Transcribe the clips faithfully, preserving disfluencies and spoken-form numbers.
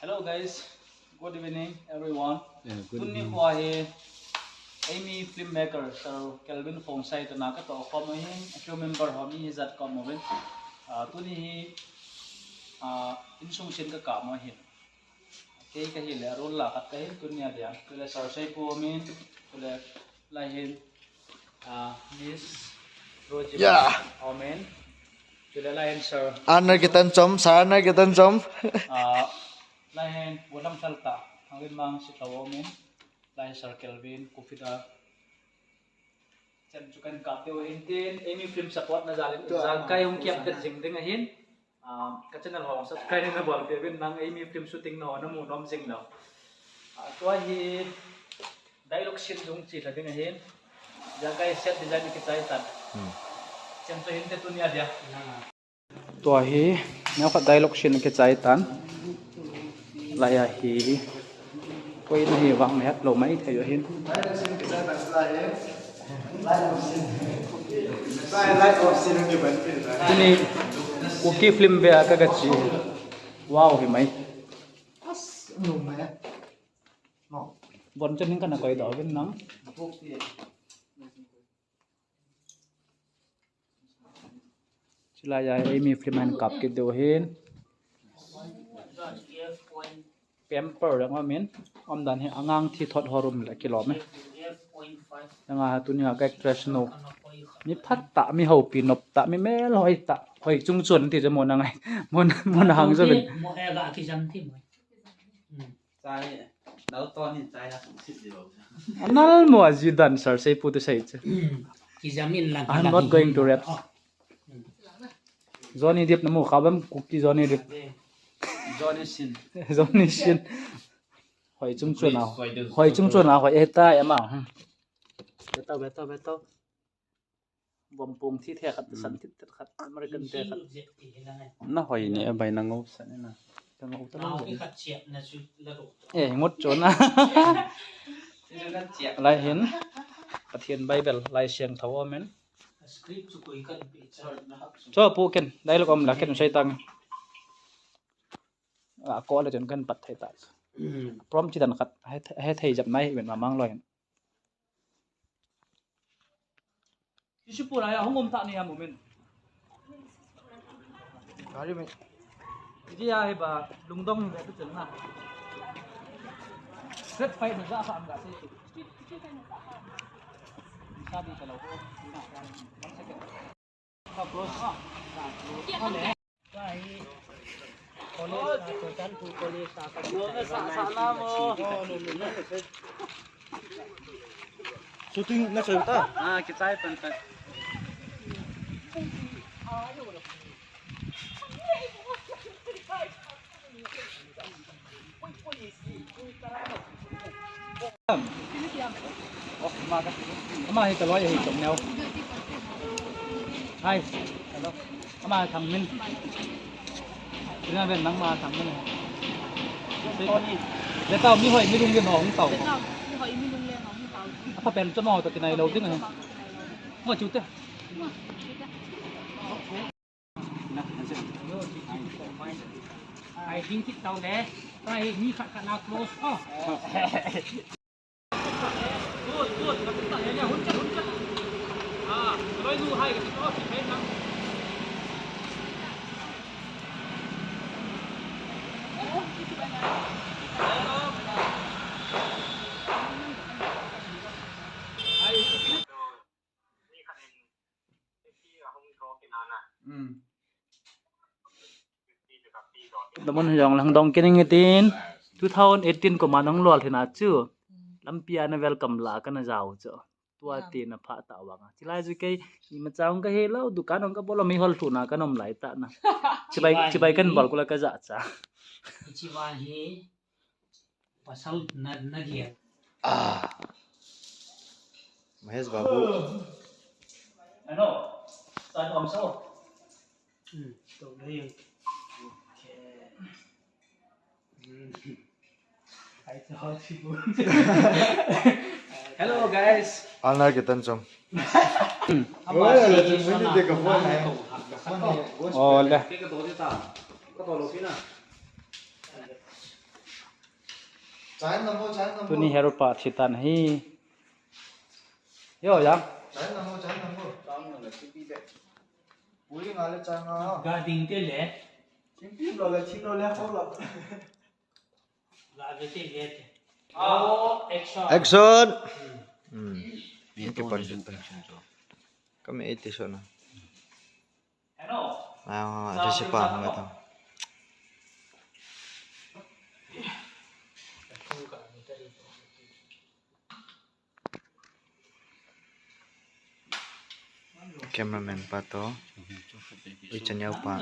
Hello guys, good evening everyone. Yeah, good Tuni evening. Kho hi Eimi filmmaker Sir Kelvin Khongsai toh na katoh khom ahin, a crew member ho mi hijat ka um uvin. Ah, tuni hi, ah, insung scene kakap mo ahin. Kei kahile a role la khat kahin tuni a dia. Chule Sir Seipu umin, chule lai hin, ah, Miss Roji Yeah. Amen. Chule lai hin Sir. Honor kitan chom, Sir honor kitan chom. Ah, lai hin Bolam Salta, Thangvin Mang Sitho umin. Lai Sir Kelvin, Kufida. Chem chu kan kap diu ahin tin, Eimi film support na jal in, Tua, jang kai hung kiam tet jing ding ahin. Ah, ka channel ho subscribe na bol pe uvin nang Eimi film shooting na ho na mu nom jing lou. Ah, tua hi dialogue scene jong chi lha ding ahin. Jang kai set design kichai tan. Hmm. Chem chu hin te tuni a dia. Tua hi, neo khat dialogue scene kichai tan. Lai a hi, koi na hi vang me hat lou mai thei u hin. Tuni, Kuki film ve a ka ka chi. Wow, hi mai. Bon chen hin kana koi doh uvin nang. Chulai a Eimi film hin kap kit diu ahin. Pamper dang umin, umdan hi angang thi thot ho rum le kilom e. Dang a tuni a ka actress nu. Mi phatah, mi houpi noptah, mi melhoi tah. Hoi chung chun ti chu mo na ngai. Mo na, mo na hang chu bin. Mo he ga kijam ti mo. Hmm. Chai, nau to ni chai ha sung sit di lo. Anal mo a ji dan Sir Seipu tu sei che. Hmm. Kijam in lang, I'm lang not in going to rap. Oh. Hmm. Johnny Depp na mu kha bam Kuki Johnny Depp. Johnny Sins. Johnny Sins. Hoi chung chun a. Hoi chung chun a hoi e ta ya ma. Hmm. Beto, beto, beto. Vom pung thi the khat, san thi khat, American te khat. Na hoi ni e bai na ngou san na. Ka ngou ta na. Eh, ngot chon na. Lai hin. Pathen Bible, Lai Siangthou amen. Cho pu ken, dialogue um la ken sei tang. A ko le chen kan pat thei ta. Prompt chi dan khat, he, he thei jap nai ben ma mang loi. Isi pura ya hung um ta ni ya moment. Gari mein. Idi ya hi ba lungdong hi ba tu chen na. Set fight na ja kha am ga se. Sa di ka lo ko. One second. Shooting na chai ta? Ah, kichai pan pan. Ama hi ka loi hi chom neo. Hi. Hello. Ama Thangmin. Ina ben nang ma Thangmin. Tony. Le tao mi hoi mi lunglen hong tao. Le tao mi hoi mi lunglen hong tao. Apa pen chom ho to kinai lo ding. Mo chu te. Ai ding kit tau le. Ai mi khat khat na close. Oh. Good, good. Hun chan, hun chan. Ah, loi lu hai kit. Oh, hai na. Damun jong lang dong kining itin two thousand eighteen ko ma nong lol thina chu. Lampi a na welcome la kana jao chu. Tua ti na pha ta wanga. Chilai ju kei ima chang ka he lo dukan ong ka bolo mi hol thuna ka nom lai ta na. Chibai chibai kan bol kula ka ja cha. Chiba hi. Pasal na, na dia. Ah. Mahesh Babu. Ano? Saan ko so? Hmm, to na yun. Okay. Hmm. Ay, to, sibu. Hello, guys. Alna kitan chom. Aba si sana. Oh, le. Ka to lo pina. Tuni hero pa thi tan hi. Yo, yang. Puri nga le chang a. Ga ding te le. Chim pim lo le, chim lo le, ho lo. Ga ve te le te. Oh, action. Action. Hmm. Ye to action, action jo. Kam e te so na. Hello. Ah, action pa hanga to. Cameraman pa to. Ui, channel pa.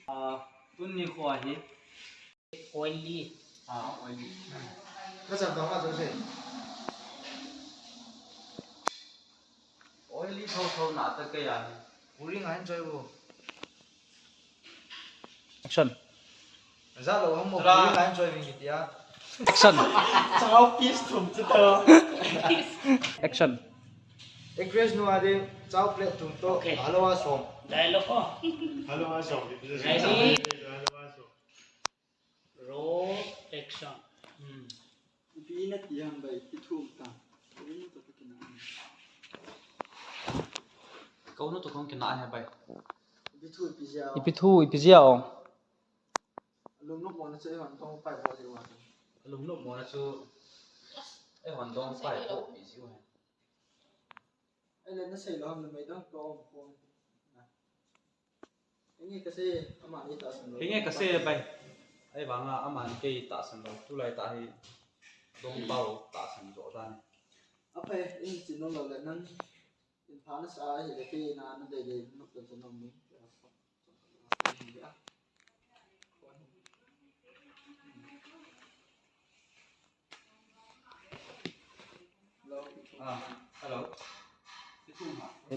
Ah, tuni kho hi. Oily. Ah, oily. Ka chan tong a chu se. Oily tho tho na ta kei a. Puri nga enjoy bo. Action. Za lo ham mo, puri nga enjoy ving kitia. Action. Chao piece thum chu to. Action. Egg rice nu a ding, chao plate thum to. Okay. Hello a song. Dialogue ko. Hello a song. Ready? Hello a song. Roll, action. Hmm. Ipi na ti ham bai, ipi thu um ta. Ko nu to ka kina. Ko nu to ka kina he bai. Ipi thu ipi jia. Ipi thu ipi jia o. Lum lum mo na chu hon tong pai bo de wa. Lum lum mo na chu. Ei hon tong pai bo pi jiu he. Ei le na sei lo ham na mei dong to om ko. Hinge ka sei, amani tahsan lo. Hinge ka sei bai. Ahivanga amani kei tahsan lo. Tulai tah hi dong pau tahsan jo dan. Aphai, in chin nung lo le nang. In pha na sa hi le kei na na dei le nop to nop ni.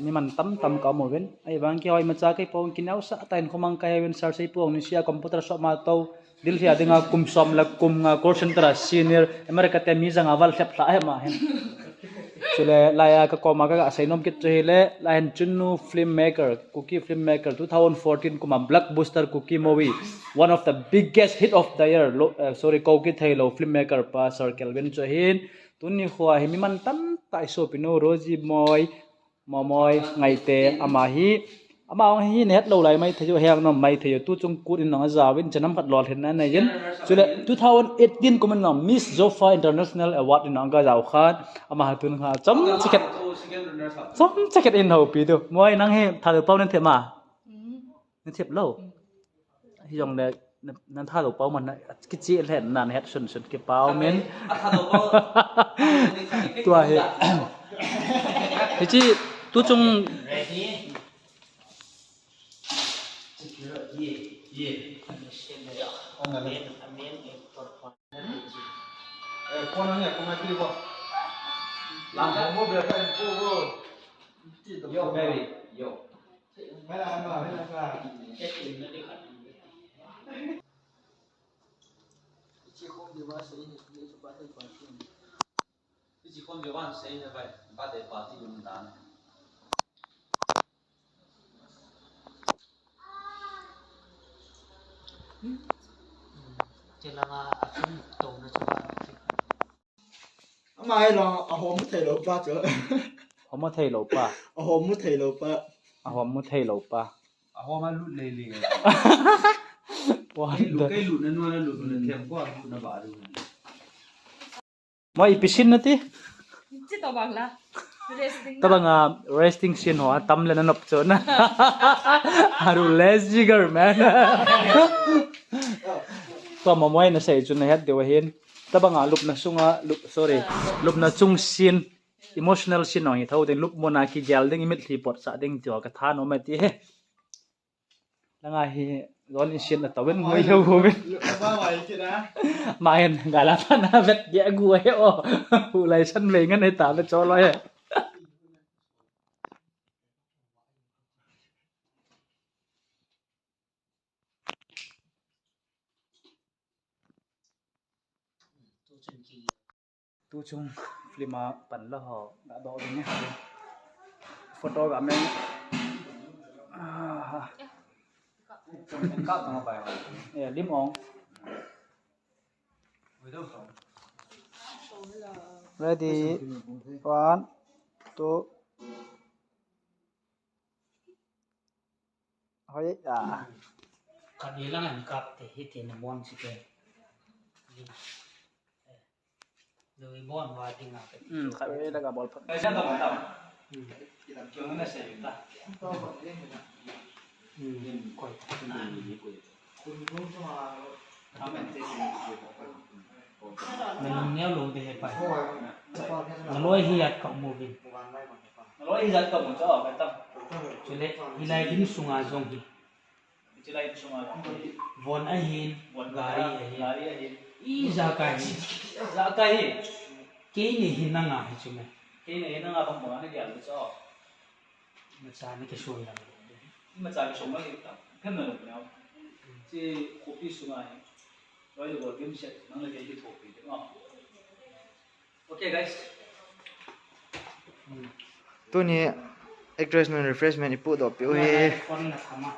Mi man tam tam ka um uvin. Ahivang kihoi macha kei pong kinau sa ta in khomang kai uvin sir sei pong ni sia computer shop ma to. Delhi a dinga kum som le kum nga call center a senior America te mi janga val lhep lha he ma hin. Chule laiya ka koma ka ga sei nom kit chu hi le, lai hin Chunnu filmmaker, Kuki filmmaker, two thousand fourteen kuma blockbuster Kuki movie, one of the biggest hit of the year, lo, eh, sorry, Kuki thei lo filmmaker pa Sir Kelvin chu hin, tuni kho hi mi man tam tai sopi nu, Rosie Moi, Momoi, Ngaite, ama hi, ama hi na het lo lai mai thei u, heng nom mai thei u, tu chung kut in nong a jaovin, chanam khat lolhin na nei in. Chule two thousand eighteen kum in nong Miss Zofa International Award in nong ka jao khan, ama ha tun kha chom chakhet, chom chakhet in ho pi tu. Moi nang hi Thadou pau nan thep ma? Nan thep lo. Hijong le, nan Thadou pau man na, kichi le nan het sun sun ki pau men. Tua hi. Hichi, tu chung. Eh, phone ang ya, kung ati ko. Lang mo, mo, bia ka, ko, ko. Yo, baby, yo. Ichi khom di ba sei ni, ni chu birthday party. Ichi khom di ba sei ni bai, birthday party yung dan. Chelanga achun to na chu ba. Ama hi lo, ahom mu thei lo pa chu. Hom mu thei lo pa. Ahom mu thei lo pa. Ahom mu thei lo pa. Ahom a lut lei lei. Wonder. Kei lut, kei lut na nu na lut na them ko lut na ba lut. Mo ipi sin na ti? Chi to bang la. Resting. Tabang a resting sin ho, tam le na nop chu na. Aru lazy girl man. Tua mo mo na sei chu na het deu hin. Tabang a lupna sunga, lup, sorry, lupna chung sin, emotional sin ong hi tho ding, lup mona kigel ding, imitlhi pot sa ding, tia ka tha nom e ti he. Langa hi, zon in sin na tawin ngoi ho ho bin. Ma hin, gala pa na vet dia gu he o. Hu lai san vei ngan he ta vet cho lo he. Tu chung film a pan la ho, ga do ding e. Photo ga meng. Ah. Eh, lim ong. Ready. One, two. Hoi, ah. Khat ni lang an kap te, hiti na mon si te. Lui bon wa ding a. Hmm, khat ni lang a bol phat. Kai sa ta ma ta. Hmm. Kyo na sa yu ta. Hmm, koi. Na lung neo lung te he pai. Na loi hi at ka mu vin. Na loi hi at ka mu cha ka ta. Chule, hilai din sunga jong hi. Chulai din sunga jong hi. Von ahin, von gari ahin. Gari ahin. I ja ka hi. Ja ka hi. Kei ni hi na nga hi chu me. Kei ni hi na nga bang bang na dia lu cha. Macha na kisoi lang. Macha kisoi lang ta. Phem na lo na. Chi khopi sunga hi. Roi lo gim se nang le kei ki khopi de ma. Okay, guys. Tuni actress nun refreshment ipu doh piu hi. Phone na sama.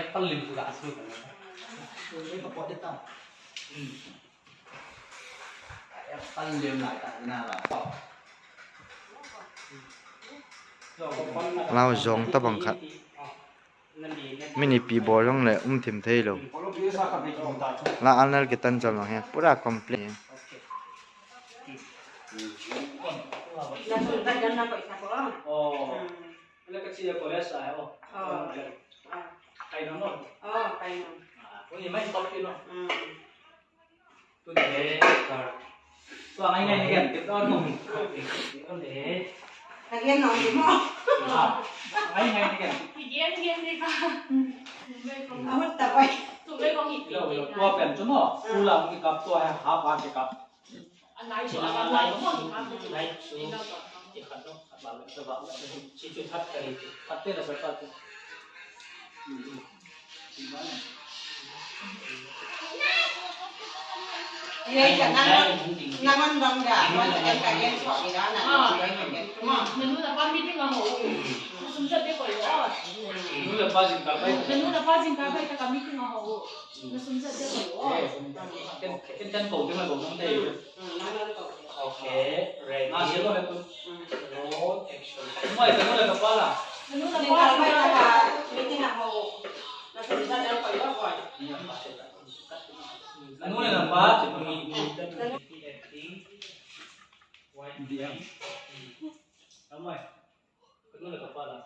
Apple lim pura asu ka. Lim ka pot de ta. Lau jong tabang khat. Min ipi bol jong le um thim thei lou. La anal kitan chal mang he. Pura complete. Tuni he, kar. Tua ngai ngai ni kan, kit on. Kit on de. Ka gen nong ni mo. Ah, ngai ngai ni kan. Ki gen gen ni ka. Ahut ta pai. Tu be ko ki. Lo, lo, tua pen chu mo. Ula mo ki kap tua he, ha pa ki kap. Anai chu, anai chu, anai chu. Ki khat no, khat ba, khat ba. Chi chu that ka ri. That te la sa ta chu. Nanu na pa meeting a ho. Sum jat de koi ho. Nanu na pa jing ka bai. Nanu na pa jing ka bai ta ka meeting a ho. Na sum jat de koi ho. Ken, ken, ken ko ding la ko nong de. Okay, ready. Roll, action. Mai, nanu na pa la. Nanu na pa jing ka bai ta ka meeting a ho. Nanu le napa, acting. Nanu le napa la.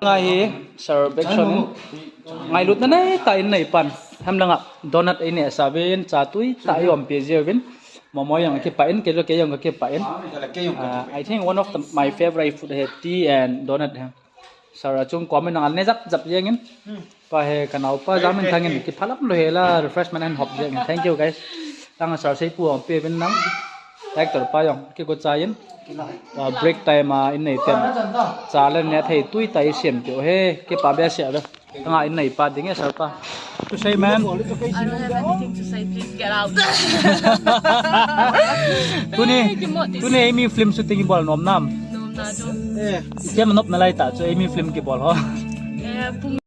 Nga hi, sir, back shot in. Ngailutna nei tah in nei pan. Hem langa donut ei neh sa uvin, cha tui tah ei umpi jiuvin. Momo jong kipah in, kei jong, kei jong kipah in. Ah, I think one of the, my favorite food here, tea and donut here. Sir, achung kom in nang an ne jap jap jeng in. Pa he, ka naopa Jamin Thang in kiphalam lou hela refreshment an hop jeng in. Thank you, guys. Tang sir, sei pu hong pe vin nang. Director pa jong kigo chai in. Ah, break time a in nei tem. Cha le ne thei tui tah i siam tiu he, kipah behseh ve. Kanga in nei pa ding e, sir pa. To say, man. I don't have anything to say. Please get out. Tuni, tuni eimi film shooting i bol nom nam. Nom na chu. Kem nop na lai ta chu eimi film kibol ho. Eh, pung